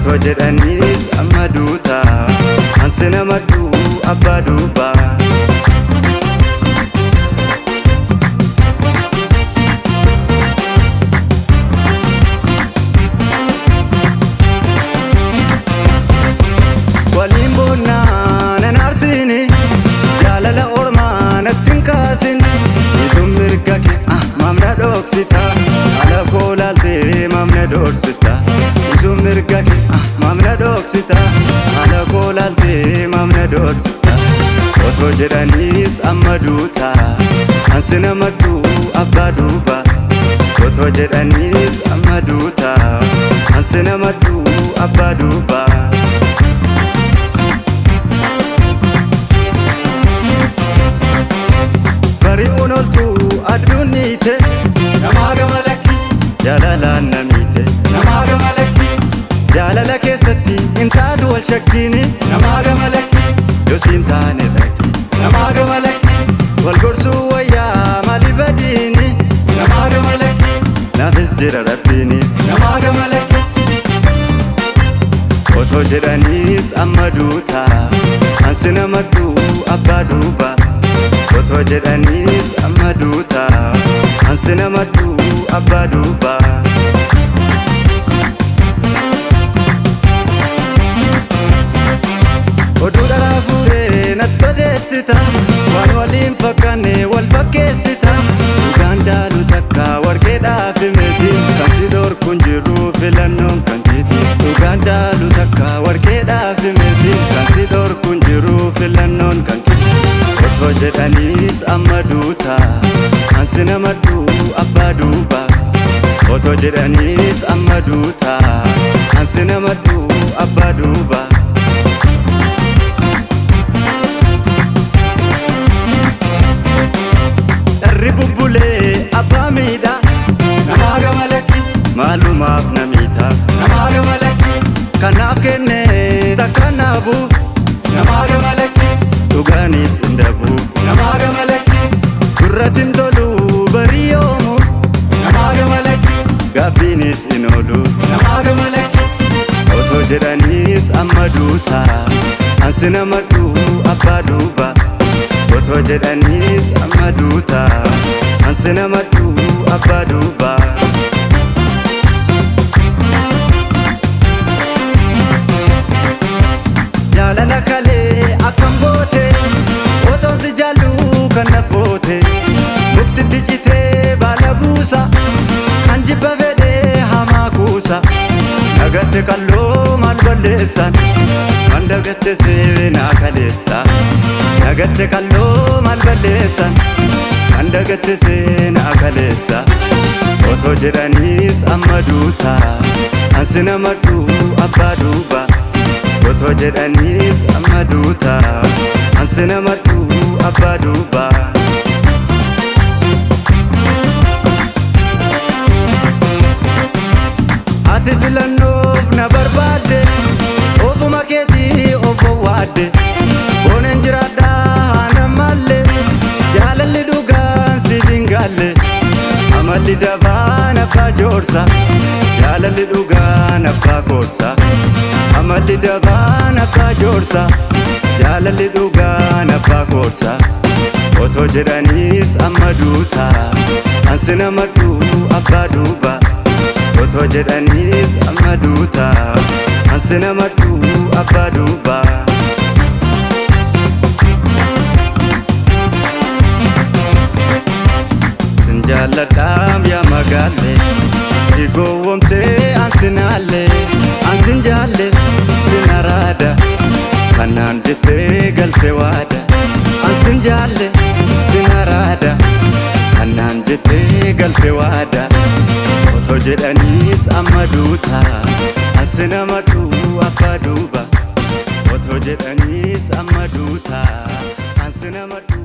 Otoo jedhaniis amma duuta ansi nama duu abbaa duuba. Waliin boonnaa nan aarsiini jaalala ormaa natti hin kaasin. Isuun mirga kee maamna dhoksita haala koo laaltee maamna doorsista. Isuun mirga kee maamna dhoksita haala koo laaltee maamna doorsista. Otoo jedhaniis amma duuta ansi nama duu abbaa duuba. Otoo jedhaniis amma duuta ansi nama duu abbaa duuba. Bari'uun oltuu aduun niite Namaa gama lakki jaalalaan na miite. Namaa gama lakki Jaalala keessatti hin taatu wal shakkiini Namaa gama lakki yoo siin taane dhaqi. Namaa gama lakki Wal gorsuu wayyaa maali badiini Namaa gama lakki naafis jira rabbiini. Namaa gama lakki Otoo jedhaniis amma duuta ansi nama duu abbaa duuba. Otoo jedhaniis amma duuta ansi nama duu abbaa duuba. Oduu dharaa fuudhee natti odeessita waan waliin fakkaanne wal fakkeessita. Dhugaan caalu takka warqeedhaaf miti kan si dhorkuun jiru filannoon kan keeti. Dhugaan caalu takka warqeedhaaf miti kan si dhorkuun jiru filannoon kan keeti. Otoo jedhaniis amma duuta ansi nama duu abbaa duuba. Otoo jedhaniis amma duuta ansi nama duu abbaa duuba. Dharri bubbulee abbaa miidha Namaa gama lakki maalumaaf na miidha. Namaa gama lakki Kanaaf kenne takka naabu Namaa gama lakki dhugaanis hin dabu. Namaa gama lakki Gurratti hin tolu barii yoomu Namaa gama lakki gaabbiinis hin oolu. Namaa gama lakki Otoo jedhaniis amma duuta ansi nama duu abbaa duuba. Otoo jedhaniis amma duuta ansi nama duu abbaa duuba. Jaalala kalee akkam goote otoon si jaalluu kan na foote. Muktitti citee baala buusa kan jibba fedhee hamaa kuusa. Nagatte qalloo maal balleessan kan dagatte seenaa kaleessa. Nagatte qalloo maal balleessan kan dagatte seenaa kaleessa. Otoo jedhaniis amma duuta ansi nama duu abbaa duuba. Otoo jedhaniis amma duuta ansi nama duu abbaa duuba. Ati filannoof na barbaadde ofuma keetii of owwaadde. Booneen jiraadhaa haana malle jaalalli dhugaan siif hin galle. Amalli dabaan abbaa joorsa jaalalli dhugaan abbaa koorsa. Amalli dabaan abbaa joorsa jaalalli dhugaan abbaa koorsa. Otoo jedhaniis amma duuta ansi nama duu abbaa duuba. Otoo jedhaniis amma duuta ansi nama duu abbaa duuba. Sin jaalladhaam yaa magaalle si gowwoomsee ansi naalle ansin jaalle sin araada kanaan jettee galte waada. Ansin jaalle sin araada kanaan jettee galte waada. Otoo jedhaniis amma duuta ansi nama duu abbaa duuba. Otoo jedhaniis amma duuta ansi nama duu.